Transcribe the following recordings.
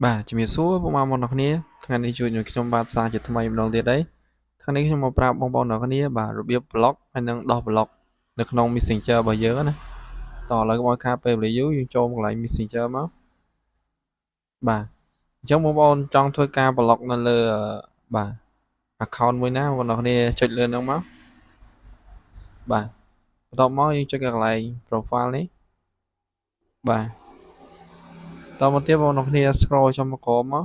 បាទជំរាបសួរពុកម៉ែបងប្អូនទាំងគ្នាថ្ងៃនេះជួយនឹងខ្ញុំបាទសារជាថ្មីម្ដងទៀតហើយថ្ងៃនេះខ្ញុំមកប្រាប់បងប្អូនទាំងគ្នាបាទរបៀប block ហើយនិងដោះ block នៅក្នុង Messenger របស់យើងណាតោះឥឡូវកុំឲ្យខាតពេលវេលាយូរយើងចូលកន្លែង Messenger មកបាទអញ្ចឹងបងប្អូនចង់ធ្វើការ block នៅលើបាទ account មួយណាបងប្អូនទាំងគ្នាចុចលើហ្នឹងមកបាទបន្ទាប់មកយើងចុចកន្លែង profile នេះបាទតមកទៀតបងប្អូនគ្នា scroll ចុះមកក្រោមមក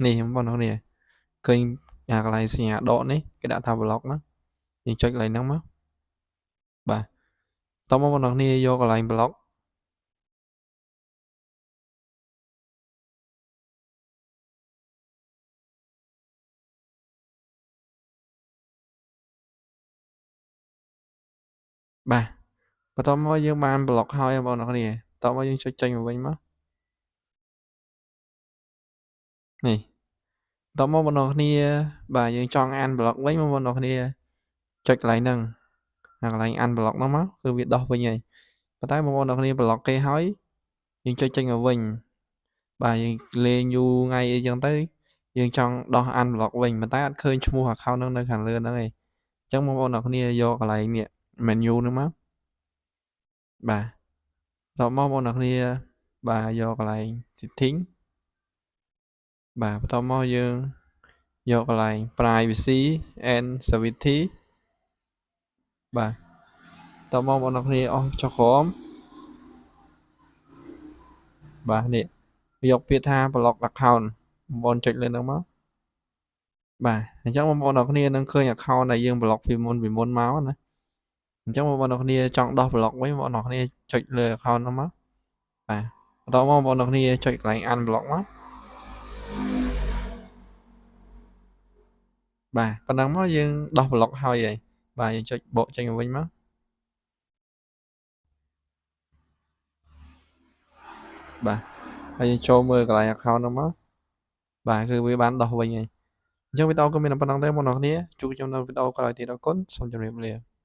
នេះបងប្អូនគ្នាឃើញអាកន្លែងសញ្ញាដកនេះគេដាក់ថា block ណាយើងចុចកន្លែងហ្នឹងមកបាទតមកបងប្អូនគ្នាយកកន្លែង block បាទបន្ទាប់មកយើងបាន block ហើយបងប្អូនគ្នាតមកយើងចុចចេញមកវិញមកនេះតមកបងប្អូនគ្នាបាទយើងចង់ unblock វិញបងប្អូនគ្នាចុចកន្លែងហ្នឹងអាកន្លែង unblock ហ្នឹងមកគឺវាដោះវិញហើយប៉ុន្តែបងប្អូនគ្នា block គេហើយយើងចុចចេញមកវិញបាទយើងលេងយូរថ្ងៃអីចឹងទៅយើងចង់ដោះ unblock វិញប៉ុន្តែអត់ឃើញឈ្មោះ account ហ្នឹងនៅខាងលើហ្នឹងឯងអញ្ចឹងបងប្អូនគ្នាយកកន្លែងនេះ menu ហ្នឹងមកបាទដល់មកបងប្អូនគ្នាបាទយកកន្លែង setting បាទបន្ទាប់មកយើងយកកន្លែង privacy and security បាទតមកបងប្អូនគ្នាអស់ចុះក្រោមបាទនេះយកពាក្យថា block account បងប្អូនចុចលើហ្នឹងមកបាទអញ្ចឹងបងប្អូនអរគ្នានឹងឃើញ account ដែលយើង block ពីមុនពីមុនមកណាអញ្ចឹងបងប្អូនអរគ្នាចង់ដោះ block វិញបងប្អូនអរគ្នាចុចលើ account ហ្នឹងមកបាទបន្តមកបងប្អូនអរគ្នាចុចកន្លែង unblock មកបាទប៉ុណ្ណឹងមកយើងដោះ block ហើយហើយបាទយើងចុចបកចេញមកវិញមកបាទហើយយើងចូលមើលកន្លែង account ហ្នឹងមកបាទគឺវាបានដោះវិញហើយអញ្ចឹងវីដេអូក៏មានតែប៉ុណ្្នឹងទេបងប្អូនគ្នាជួបខ្ញុំនៅវីដេអូក្រោយទៀតអរគុណសូមជម្រាបលា។